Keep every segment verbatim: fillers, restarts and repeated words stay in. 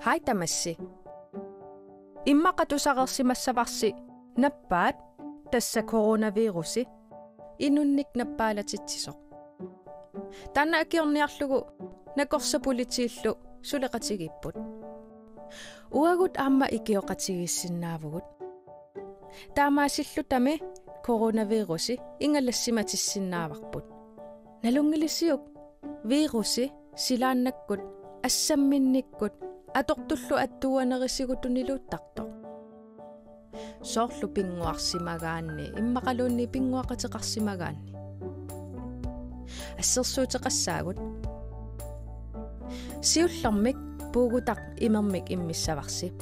Qai tamassi. Immaqa tusareersimassavarsi nappaat, tassa coronavirusi, inunnik nappaalatsitsisoq. Taanna akiorniarlugu nakorsat politiillu suleqatigiipput. Uagut aamma ikioqatigiissinnaavugut. Taamaasillutami coronavirusi ingalassimatissinnaavarput. Nalunngilisiuk virusi silaannakkut assamminnikkut atortullu attuuanerisigut tuniluuttartoq? Soorlu pinnguarsimagaanni, immaqaluunniit pinnguaqateqarsimagaanni. Assersuuteqassaagut. Siullermik puugutaq imermik immissavarsi.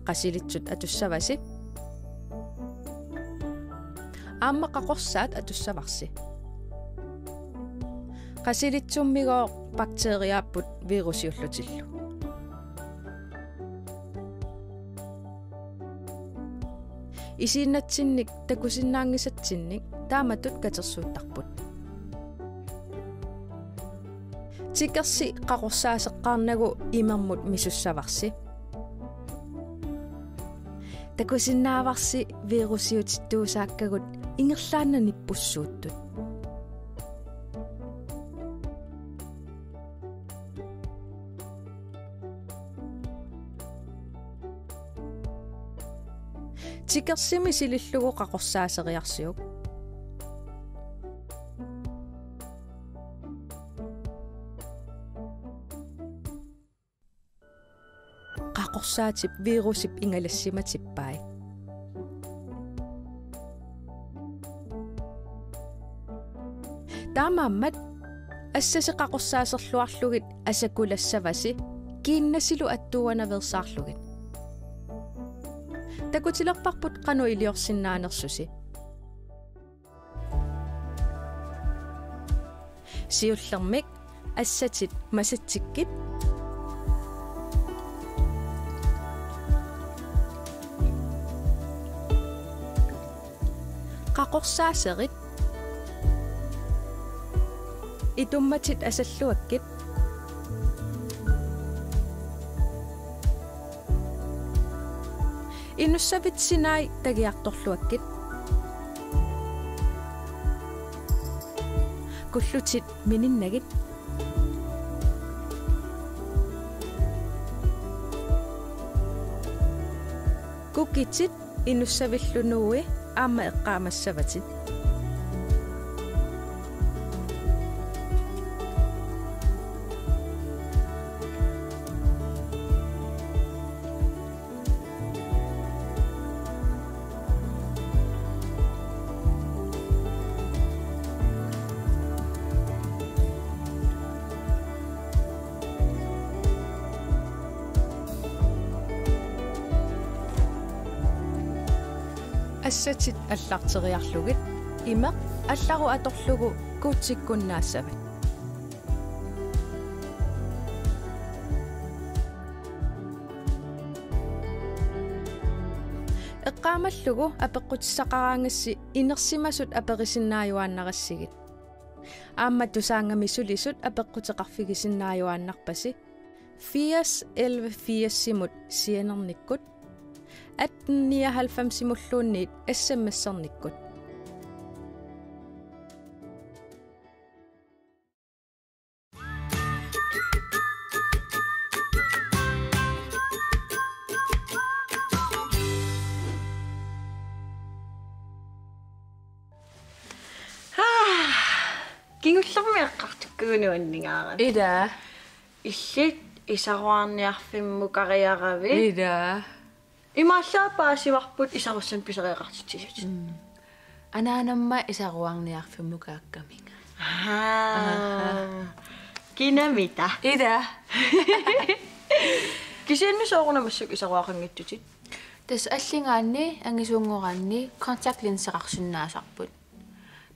Qasilitsut atussavasi. Aamma qaqorsaat atussavarsi. Qasilitsummigooq bakteriaapput virusiullutillu. Isiinnatsinnik takusinnaanngisatsinnik taamatut katersuuttarput. Tikersi qaqorsaaseqqaarnagu imermut misussavarsi. Takusinnaavarsi virusiutittuusaakkagut ingerlaannaq nippussuuttut. Tikersimi silillugu qaqorsaaseriarsiuk. Qaqorsaatip virusip ingalassimatippai. Taamaammat assasi qaqorsaaserluarlugit asakulassavasi kiinnasilu attuuanaveersaarlugit. Takutilerparput qanoq iliorsinnaanersusi. Siullermik assatit masatsikkit. Qaqorsaaserit. Itummatit asalluakkit. Inussavit sinai tagiartorluakkit. Kullutit mininnagit. Kukitit inussavillu nuui aamma eqqaamassavatit. Assatit allarteriarlugit imeq allaru atorlugu kuutsikkunnaassavat. Eqqaamallugu apeqqutissaqaraangassi inersimasut aperisinnaajuaannarassigit. Aamma Tusaannga-mi sulisut apeqquteqarfigisinnaajuaannarpasi firs elleve firsimut sianernikkut, atten nioghalvfemsimulluunniit S M S-ernikkut. Kingullermi eqqartukkagut nuanningaarami. Ila. Illit isaruarniarfimmukariaravit. Ila. Imaallaat paasivarput isarussamik pisariaqartitsisutit. Mm. Anaanama isaruarniarfimmukaakkaminga. Ahaa. Ahaa. Kinamita. Ila. Kisianni sooruna massakkut isaruaqanngitsutit? Tassa alligaanni angisuunngoraanni contact linseqarsinnaasarput.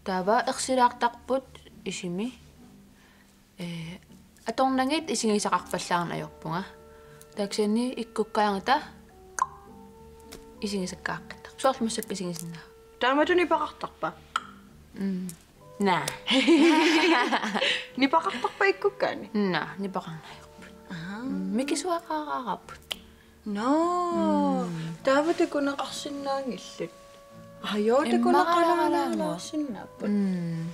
Taava ersilaartarput isimi. Ee, atornagit isigisaqarpallaarneq ajorpunga. Taava kisianni ikkukkaangata isigisakkaaqqittarput. Soorlu massakkut isigisinnaavara. Taamatut nipaqartarpa? Mm. Naa. Nipaqartarpa ikkukkaanni? Naa, nipaqarneq ajorput. Mikisuaqaraarput. Nå. Mm. Taava takuneqarsinnaanngillat. Ajoo, takuneqarsinnaanngillat. Mm.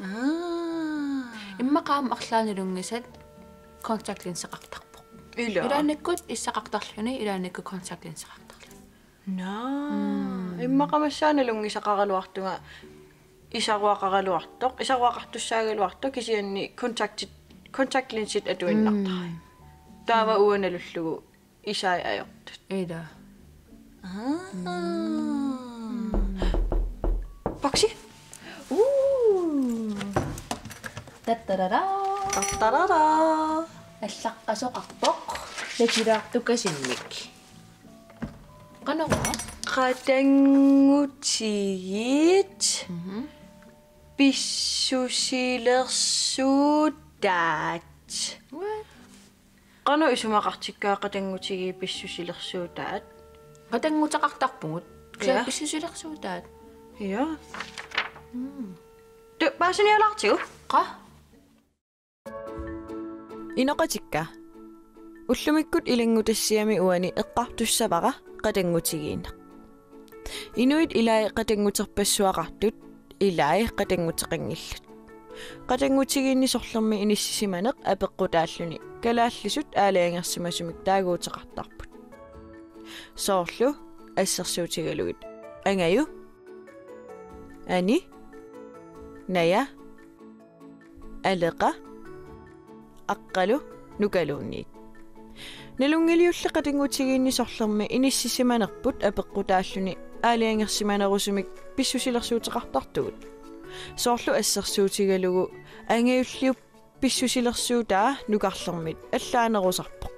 Aa. Immaqa aamma arlaanni nalunngisat contact linseqartarpoq. Ila. Ilaannikkut issaqartarluni, ilaannikkut contact linseqartarluni. Nå. Mm. Immaqa massaana nalunngisaqaraluartunga isaruaqaraluartoq, isaruaqartussaagaluartoq kisianni kontaktit, kontaktlinsit atuinnartarai. Mm. Taava uanga nalullugu isai ajortut. Ida. Aa. Mm. Boksi? Uu. Tattarara. Tattarara. Allaqqasoqarpoq. Nakilaartukasinnik. Qanoq? Qatanngutigit. Mhm. Pissusilersuutaat. What? Qanoq isumaqartikka qatanngutigit pissusilersuutaat? Qatannguteqartarpugut. Kisianni, ja, pissusilersuutaat. Ja. Mm. Tu, paasinialaartigu? Qaa? Inoqatikka. Ullumikkut ilanngutassiami uani eqqartussavara qatanngutigiinneq. Inuit ilai qatannguterpassuaqartut, ilai qatannguteqanngillat. Qatanngutigiinni sorlermi inissisimaneq apeqqutaalluni kalaallisut aalajangersimasumik taaguuteqartarput. Soorlu assersuutigalugit: angaju, ani, naja, aleqa, aqqalu, nukaluunniit. Nalunngiliulli qatanngutigiinni sorlermi inissisimanerput apeqqutaalluni aalajangersimanerusumik pissusilersuuteqartartugut. Soorlu assersuutigalugu angajulliup pissusilersuutaa nukarlermit allaanerusarpoq.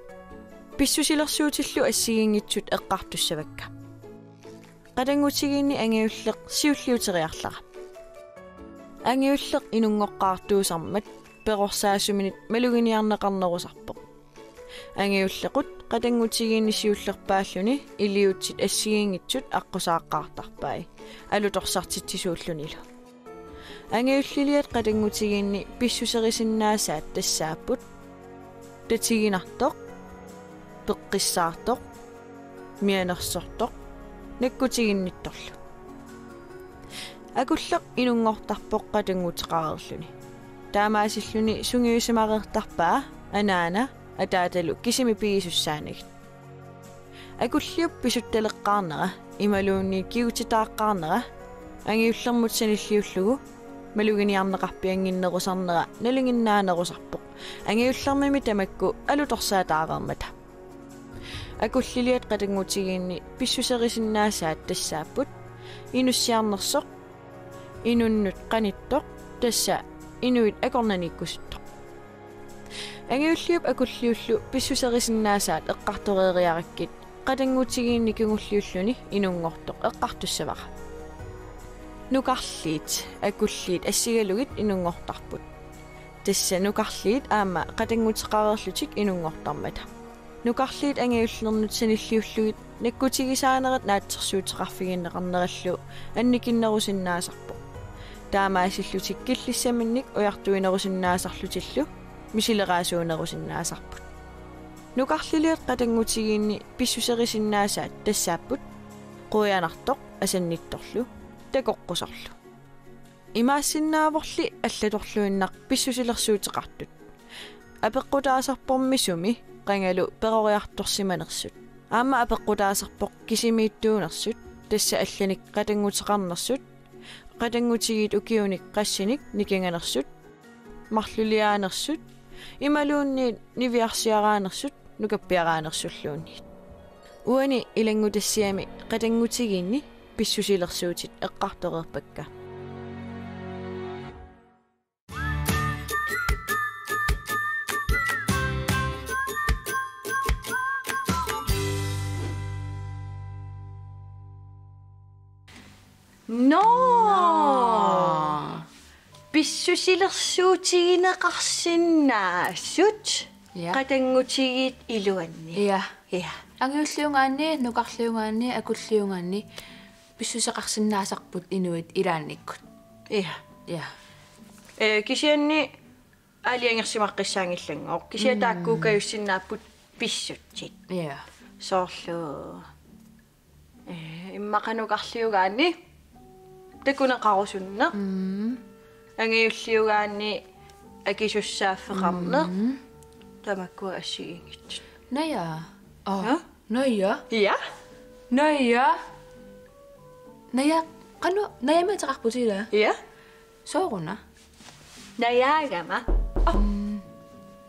Pissusilersuutillu assigiinngitsut eqqartussavakka. Qatanngutigiinni angajulleq siulliuteriarlara. Angajulleq inunngoqqaartuusarmat perorsaasuminit maluginiarneqarnerusarpoq. Angajullequt qatanngutigiinni siullerpaalluni iliuutsit assigiinngitsut aqqusaaqqaartarpai, alutorsartitsisuullunilu. Angajulliliat qatanngutigiinni pissuserisinnaasaat tassaapput: tatiginartoq, peqqissaartoq, mianersortoq, nakkutiginnittorlu. Akulleq inunngortarpoq qatannguteqareerluni. Taamaasilluni sungiusimareertarpaa anaana ataatalu kisimi pigisussaanagit. Akulliup pisuttaleqqaarnera imaluunniit kigutitaaqqaarnera angajullermut sanilliullugu maluginiarneqarpiannginnerusarnera nalinginnaanerusarpoq, angajullermimi tamakku alutorsaataareermata. Akulliliat qatanngutigiinni pissuserisinnaasaat tassaapput: inussiarnersoq, inunnut qanittoq, tassa inuit akornanniikkusuttoq. Angajulliup akulliullu pissuserisinnaasaat eqqartoreeriarakkit qatanngutigiinni kingulliulluni inunngortoq eqqartussavara. Nukarliit akulliit assigalugit inunngortarput. Tassa nukarliit aamma qatannguteqareerlutik inunngortarmata. Nukarliit angajullernut sanilliullugit nakkutigisaanerat naatsorsuuteqarfigineqarnerallu annikinnerusinnaasarpoq. Taamaasillutik killissaminnik ujartuinerusinnaasarlutillu misileraasuunerusinnaasarput. Nukarliliat qatanngutigiinni pissuserisinnaasaat tassaapput: quianartoq asannittorlu, takoqqusorlu. Imaassinnaavorli allatorluinnaq pissusilersuuteqartut. Apeqqutaasarpormi sumi qangalu peroriartorsimanersut. Aamma apeqqutaasarpoq kisimiittuunersut, tassa allanik qatannguteqarnersut, qatanngutigiit ukiunik qassinik nikinganersut, marluliaanersut, imaluunniit niviarsiaraanersut, nukappiaraanersulluunniit. Uani ilanngutassiami qatanngutigiinni pissusilersuutit eqqartoreerpakka. Nå. Nå. Pissusilersuutigineqarsinnaasut. Ja. Qatanngutigiit iluanni. Ja. Ja. Angajulliugaanni, nukarliugaanni, akulliugaanni pissuseqarsinnaasarput inuit ilaannikkut. Ja. Ja. Ee, kisianni aalajangersimaqqissaanngillanngooq. Kisianni taakku kajussinnaapput pissutsit. Ja. Soorlu, eh, immaqa nukarliugaanni takuneqarusunneq. Mm. Angajulliugaanni akisussaaffeqarneq. Mm. Tamakkua assigiinngitsut. Naja. Oh. Ja? Naja. Ja? Naja. Naja, qanoq, najamik ateqarputit ilaa? Ja. Sooruna? Najaagama. Oh. Mm.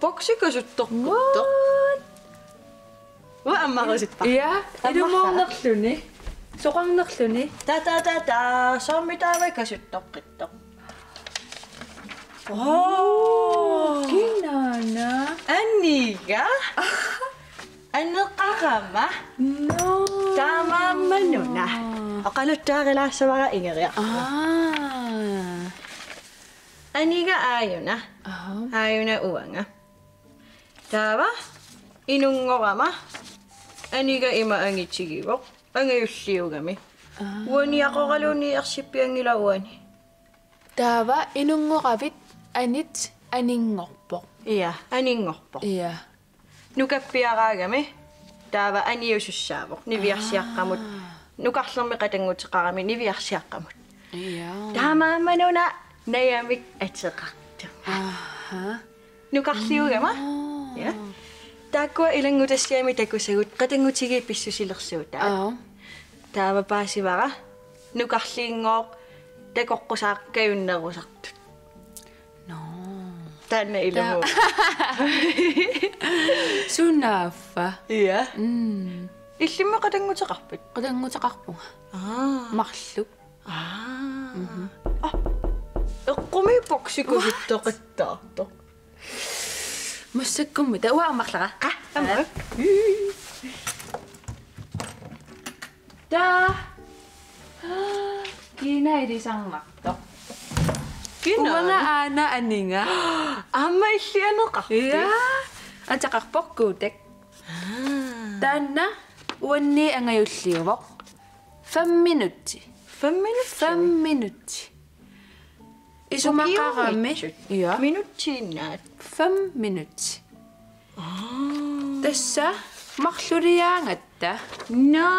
Boksi kasuttoqqittoq. What? Uanga ammarusuppara. Ja, ammarpara. Ilumuunnerluni. Soqarnerluni. Ta, ta, ta, ta. Soormi taava kasuttoqqittoq. Oh. Kinaana? Aniga. Aneqarama. No. Taamaammanuna. Oqaluttuarilaassavara, ingeriarlugu. Aa. Aniga aajuna. Aha. Aajuna uanga. Taava inunngorama aniga ima angitigivoq, angajulliugami. Aa. Uaniaqoraluunniit ersippianngilaq uani. Taava inunngoravit anit aninngorpoq. Ja, aninngorpoq. Ja. Nukappiaraagami taava aniusussaavoq niviarsiaqqamut. Aa. Nukarlermi qatannguteqarami niviarsiaqqamut. Ja. Taamaammanuna najamik ateqartunga. Aha. Nukarliugama? Aa. Ja. Taakkua ilanngutassiami takusagut qatanngutigiit pissusilersuutaat. Aa. Taava paasivara nukarliinngooq takoqqusaaq kajunnerusartut. No. Taanna ilumut. Ta-, sunaaffa. Ja. Mm. Illimmi qatannguteqarpit? Qatannguteqarpunga. Aa. Marluk. Aa. Mhm. Ah. Eqqumiik boksi kasuttoqattaartoq. Massakkummi. Taava uanga marlera. Qa, aamma. Taa. Kiina ilisarnartoq. Kiina? Uanga aana aniga. Aamma illit aneqarpit? Ja. Ateqarpoq Kodak. Aa. Taanna uannit angajulliuvoq. Fem minutter. Fem minutter? Fem minutter. Isumaqarami. Ukiummitsut? Ja. Minutsiinnaat? Fem minutter. Aa. Tassa marluliaangatta. No.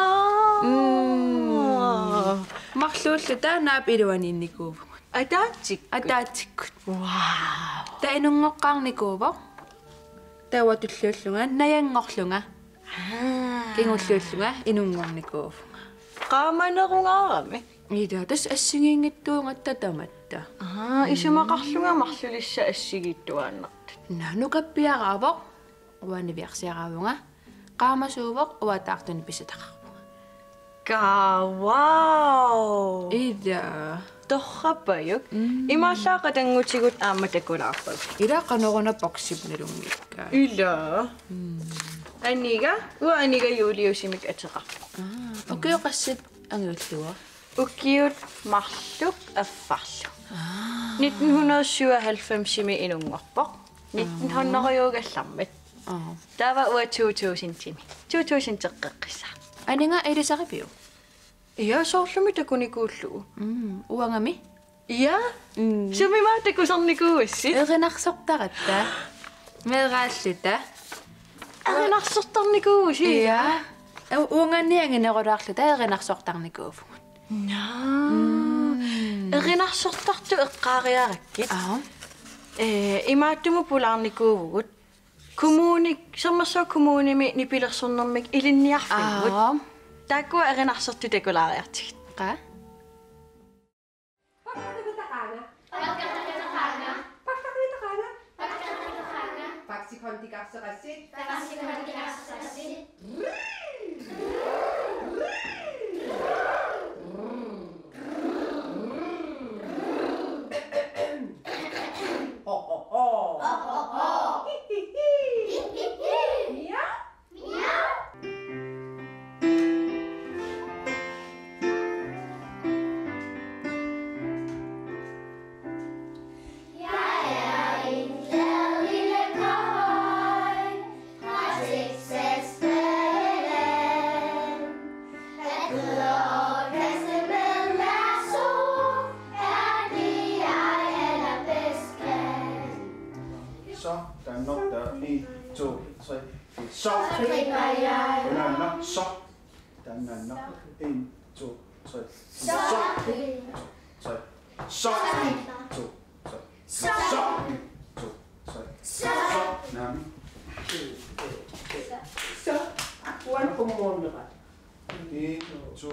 Mm. Marluulluta naap iluaniinnikuuvugut. Ataatsikkut? Ataatsikkut. Wow. Taava inunngoqqaarnikuuvoq. Taava tulliullunga, najanngorlunga. Aa. Kingulliullunga, inunngornikuuvunga. Qaamanerungaarami? Ila, tassa assigiinngitsuugatta tamatta. Aa, isumaqarlunga marlulissat assigiittuaannartut. Naa, nukappiaraavoq, uanga niviarsiaraavunga. Qaamasuuvoq, uanga taartunik pissutaqarpunga. Kaa, wow. Ila. Torrappajuk. Mm. Imaallaat qatanngutigut aamma takulaarpagut. Ila qanoruna boksip nalunngikkaa. Ila. Mm. Aniga, uanga aniga Juliusimik ateqarpoq. Aa, ukioq qassit angajulliua? Ukiut marluk affarlu. Aa. Nitten hundrede syvoghalvfemsimi inunngorpoq. Nitten hundrede-gallarmat. Aa. Taava uanga to tusindimi. To tusindeqqissaaq. Aniga ilisariviuk? Ja, soorlumi takunikuullugu. Mm, uangami? Ja. Mm. Sumimut takusarnikuuassi? Erinarsortaratta. Meeraalluta. Erinarsortarnikuuvusi? Ja. U-, uanganniit anginerulaarluta erinarsortarnikuuvugut. Naa. Mm. Erinarsortartut eqqaariarakkit. Aa. Ee, imaattumut pulaarnikuuvugut. Kommuni, Sermersuup Kommunimi nipilersornermik ilinniarfiugut. Aa. Taakkua erinarsortut takulaariartigit. Qaa? Faxi Kondi karseqassi. Så, der er nok der. En, to, tre, fire. Så. Unaana, så. Der er nok. En, to, tre, fire. Så. En, to, tre. Så. En, to, tre. Så. En, to, tre. Så. Naamik. Så. Akuan kommunera. En, to,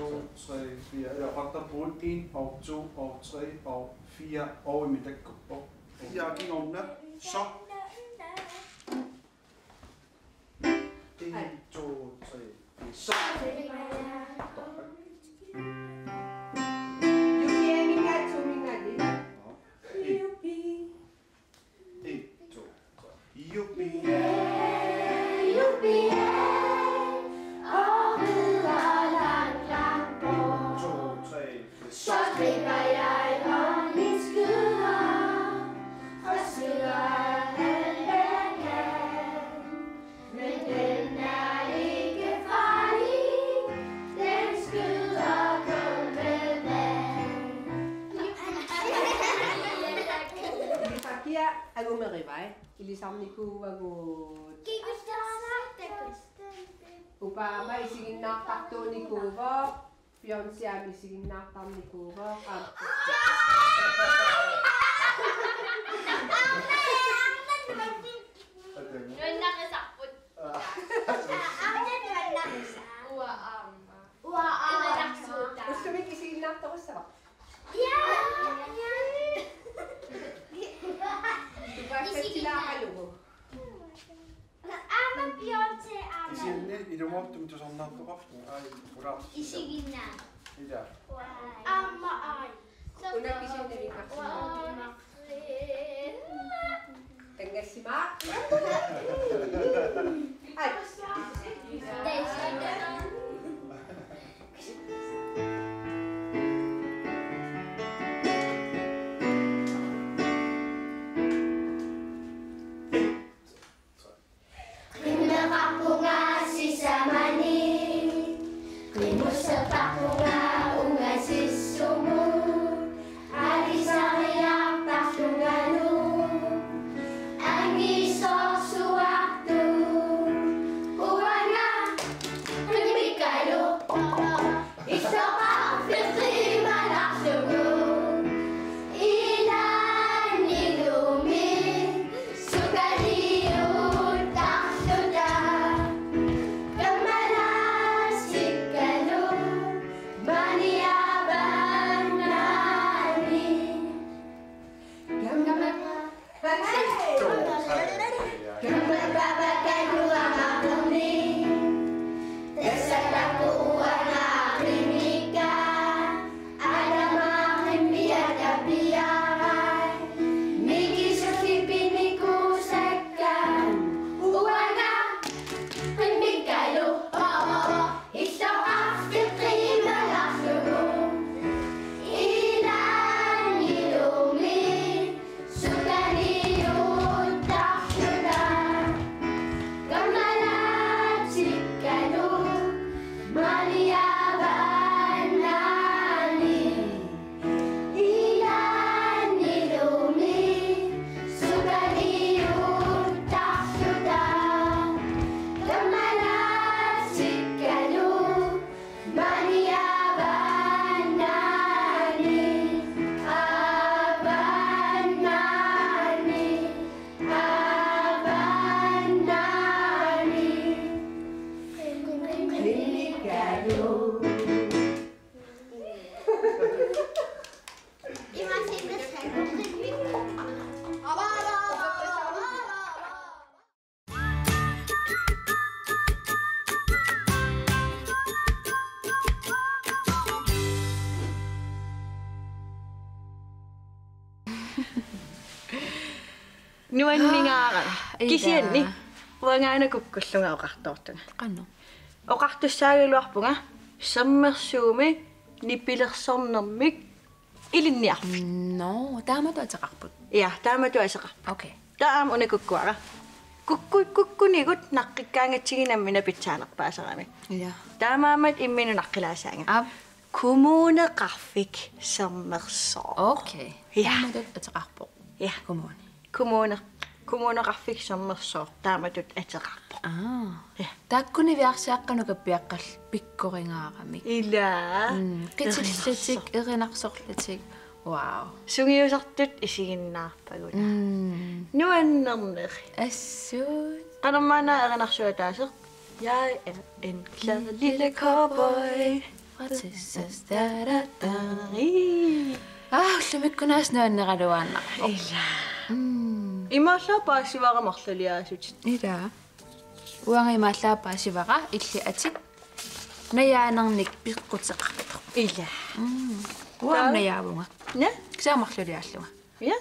tre, fire. Eller oqartarpugut en og to og tre og fire og imitakkuppoq. Fire kingorna. Så. En, to, tre, fire. Så. Jupi, minga, to, minga, ni. Nå. En. Jupi. En, to, tre. Jupi. Jupi. Og videre langt, langt bort. To, tre, fire. Så griber jeg om min skulder og skyder alt, hvad jeg kan. Men den er ikke farlig, den skyder kun med vand. Ilisarniarnikuuagut. Kikustarnartakus. Upaama isiginnaartartuunikuuvoq. Bjørnsiami isiginnaartarnikuuvoq. Aamma. Nuannarisarput. Uanga aamma. Uanga aamma. Uanga aamma. Ullumi isiginnaartorissavara. Ja. Tupaassatsilaaqqalugu. Aamma Bjørn til aamma. Kisianni ilumoortumik tusarnaartoqarpoq. Ai, ulaarsi. Isiginnaa. Ila. Aamma ai. Una kisianni vingarsi. Tangassimaaq. Ai. Qimmeqarpunga sisamani, qimussertarpunga ungasissumut, aalisariartarlungalu, angisoorsuartut, uanga qimmikkalu. Illoqarfik qimalarlugu ilaannilumi sukaliuttarluta kammalaatikkalu maani avannaani. Illoqarfik qimalarlugu ilaannilumi sukaliuttarluta kammalaatikkalu maani avannaani. Ilaannilumi sukaliuttarluta kammalaatikkalu maani avannaani, avannaani, avannaani. Qimmikkalu. Nuanningaara. Ida. Kisianni uangaana kukkullunga oqartoortunga. Qanoq? Oqartussaagaluarpunga sermersuumik nipilersornermik ilinniarfik. Nå, taamatut ateqarput. Ja, taamatut ateqarput. Okay. Taava aamma una kukkuara. Kukku-, kukkunigut naqqikkaangatsigit nammineq pitsaanerpaasarami. Ja. Taamaammat imminut naqqilaassaanga. Aap. Kommuneqarfik sermersooq. Okay. Ja. Taamatut ateqarpoq. Ja. Kommune. Kommune. Kommuneqarfik Sermersooq taamatut ateqarpoq. Aa. Ja. Taakku niviarsiaqqat nukappiaqqallu pikkoringaaramik. Ilaa. Mm, qitillutik, erinarsorlutik. Erinarsorlutik. Wow. Sungiusartut isiginnaarpagut. Mm. Nuannernerit. Assut. Qanormaana erinarsuaq ataaseq? Jeg er en glad lille cowboy. Fra Texas, da, da, da. Ii. Aa, ullumikkunaas nuanneraluaannarpoq. Ilaa. Mm. Imaallaat paasivara marluliaasutit. Ilaa. Uanga imaallaat paasivara illit atit najaanernik peqquteqartoq. Ilaa. Mm. Uanga taava najaavunga. Naa? Kisianni marluliaallunga. Ja.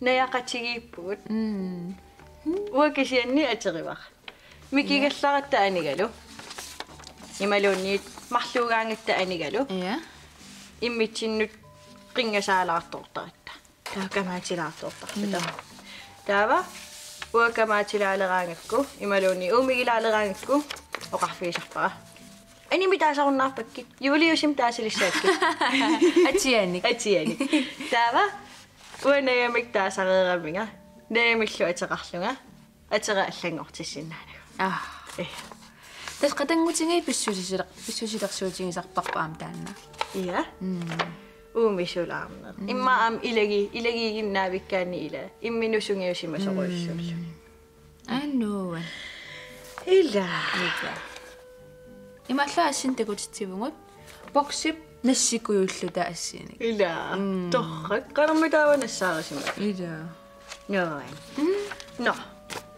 Najaqatigiippugut. Mm. Uanga kisianni aterivara. Mikigallaratta anigalu. Imaluunniit marluugaangatta anigalu. Ja. Immitsinnut qinngasaalaartortaratta. Taava kamaatilaartortarluta. Mm. Taava uanga kamaatilaaleraangakku, imaluunniit uummigilaaleraangakku, oqarfigisarpara: Animit taasarunnaarpakkit, Juliusimik taasalissaakkit. Atsianik. Atsianik. Taava uanga najamik taasareeraminga, najamillu ateqarlunga, atera allanngortissinnaanagu. Aa. Eh. Tassa qatanngutigiit pissusiler-, pissusilersuutigisarparput aamma taanna. Ja. Mm. Uumisulaarneq. Mm. Immaqa aamma ilagi-, ilagiiginnaavikkaanni ila. Imminut sungiusimasorujussuullugu. Mm. Aa, nuann'. Ila. Ila. Imaallaat assinik takutitsivugut. Boksip nassikujulluta assinik. Ila. Mm. Torrak. Qanormi taava nassaarisimavat? Ila. Nuann'. Mm. Nå.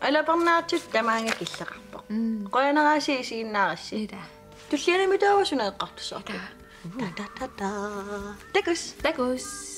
Alapernaartut tamaanga killeqarpoq. Mm. Qujanarsi isiginnaarassi. Ila. Tullianami taava suna eqqartussaavarput. Ila. Ta, ta, ta, ta. Takuss'. Takuss'.